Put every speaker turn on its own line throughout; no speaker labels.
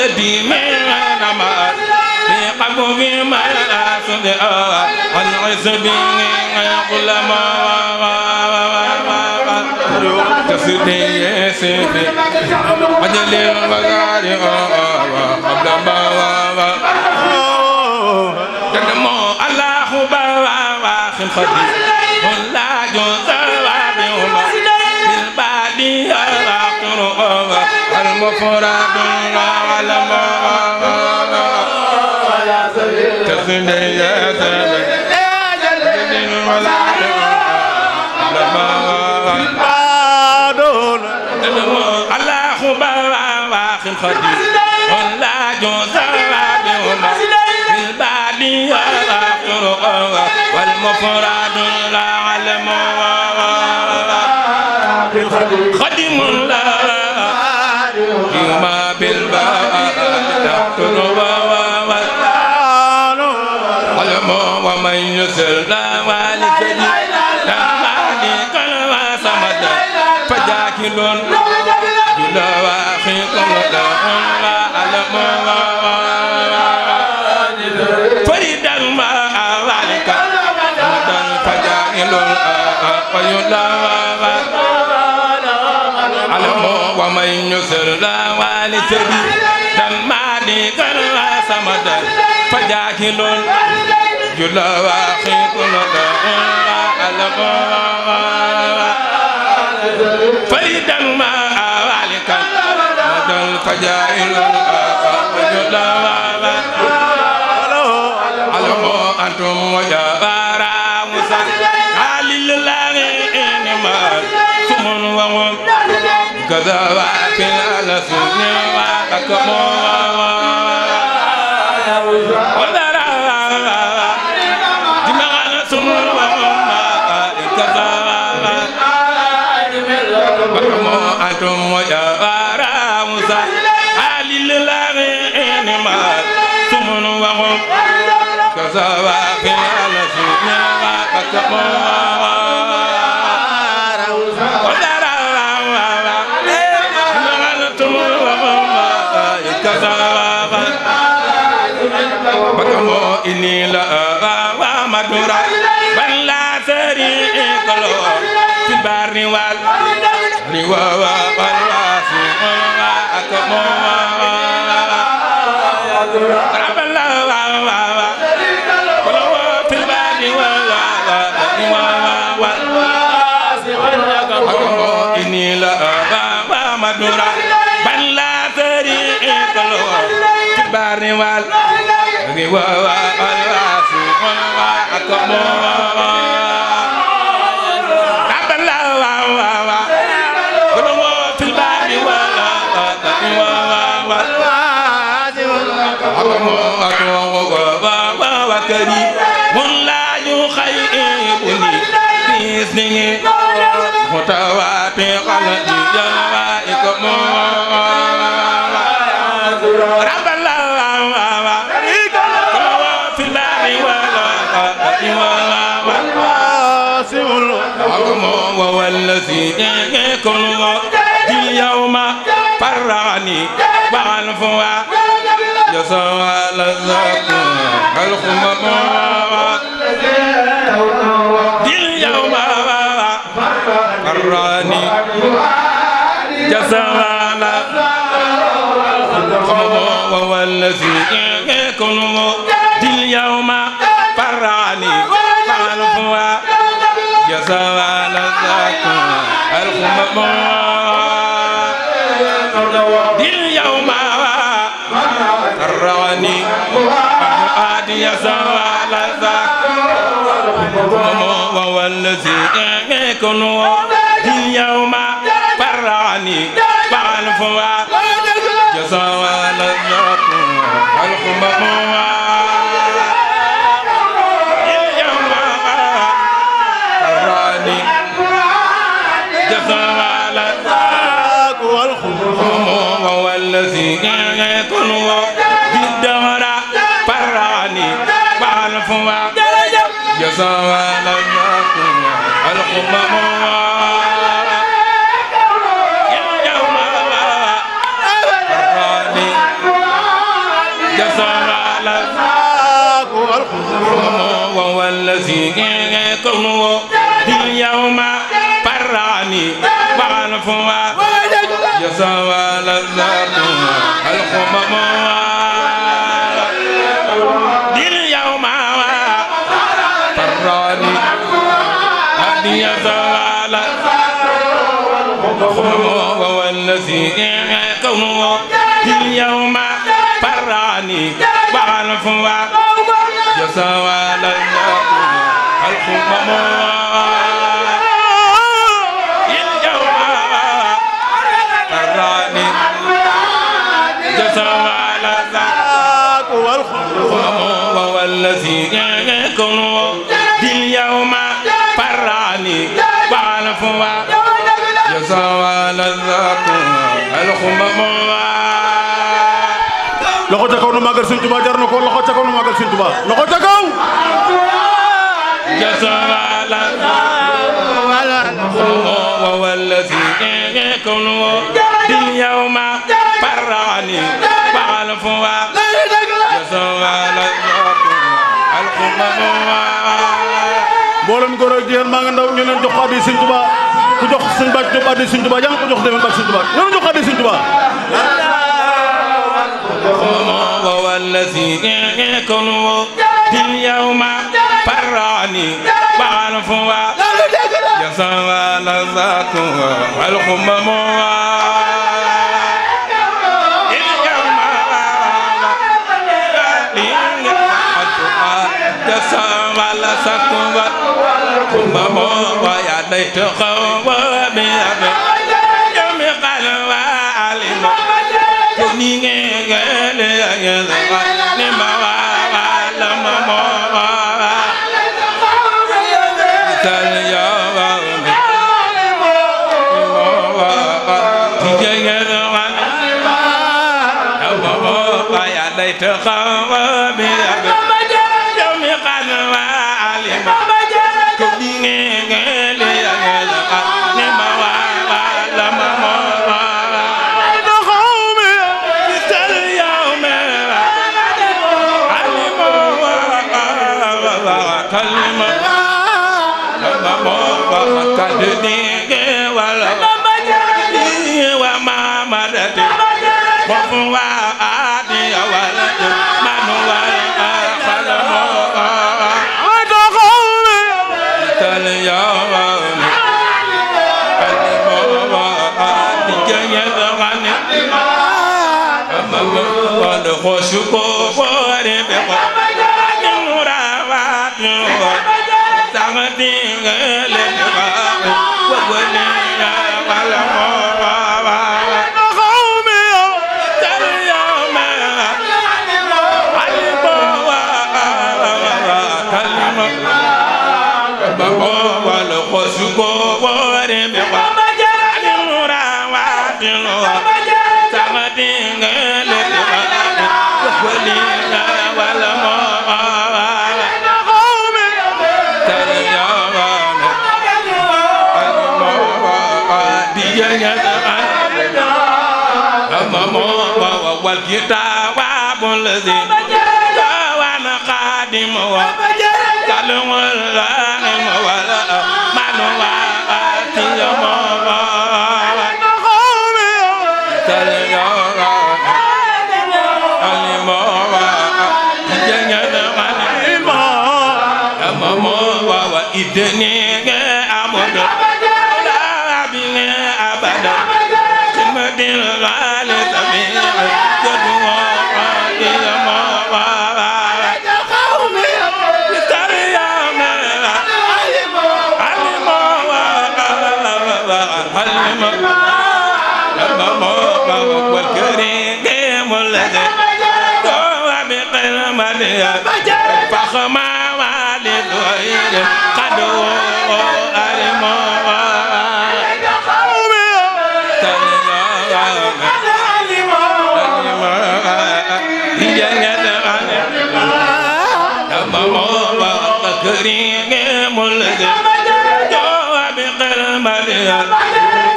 الذي من نمر في قبو ما صدق والعزب يقول ما تصدي يسفي أجل الغزال قبل ما تنمو الله بواخ خديج لا جزء بهما بالبادي الأخر المفرد العلم تصدي يسفي الله بواخ خديج لا جزء بهما بالبادي الأخر والمفرد العلم خدم الله يوم بالباء تقتل والعلم ومن يسر لا والسجد مالك وسمد فجاكل جلواخيكم لا علم فريد الماء والك مدى فجاكل علم ومن يسر لا والسجد مالك وسمد فجاكل جلواخيكم علم فريد الماء والك مدى الفجائل علم أنتم وجبارا موسى علي الله إنما ثمن وهم كذا في الألسن وأكم ودرا دماغ ثمن وهم كذا أنتم وجبارا موسى علي الله إنما ثمن وهم كذا في الألسن وأكم بكمو إني لا ومدورا بل لا شريك له في البر والروا والواسع وأكمو رب الله في البر والواسع بكمو إني لا ومدورا بل لا شريك له في البر والروا ولا يخيبني بإذنه متوافق لجوائكم رب الله في البر وهو الذي يكون اليوم فرعني وعنفوا يسوى لذاكم الخمم اليوم فرعني يسوى وهو الذي يكون اليوم فرعني وعنفوا يسوى لذاكم الخمم اليوم فرعني وفؤادي يسوى لذاكم وهو الذي يكون اليوم فرعني وعنفوا يسوى لذاكم الخمم وهو الذي يكون بالدهر فرعني وعنفوا يسوى لذاكم الخمم وهو الذي كونه اليوم براني وعنفوا يسوى لذات الخمم اليوم براني هدي يسوى وهو الذي كونه اليوم براني وعنفوا يسوى لذات الخمم وهو الذي يكون باليوم براني وعنفوا يسوى لذات الخمم
loxo ca kaw nu magal Sëñ Tuubaa jar na ko loxo ca kaw nu magal Sëñ Tuubaa loxo ca kaw
وهو الذي يكون باليوم براني وعنفوا يسوى لذات الخمم
mboolem góor ak jigéen maa ngi ndaw ñu leen jox addi Sëñ Tuubaa ku jox Sëñ Bàcc Jóob addi Sëñ Tuubaa yàlla ko jox demee Bàcc Sëñ Tuubaa ñu leen jox addi Sëñ Tuubaa
وهو الذي يكون باليوم براني وعنفوا يسوى لذات الخمم يسوى لذات الخمم ويا ليت قومي يوم قالوا علم والكتاب الذي وانا قادم وكلم الغانم ولا منوات يوم إدني أمود لا بين أبدا سمد الغالب والكريم الذي هو بقلمه فخما والد غير قدو أرمو والكريم الذي هو بقلمه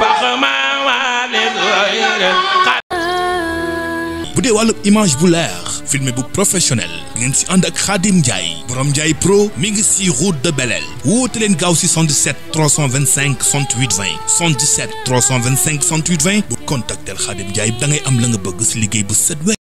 فخما والد غير
wàllu image bu leer filmé bu professionnel ngeen si ànd ak Khadim Ndiaye borom Ndiaye Pro mi ngi si route de Belel woote leen gaaw si 77 325 68 20 77 325 68 20 bu contactel Khadim Ndiaye da ngay am la nga bëgg si liggéey bu set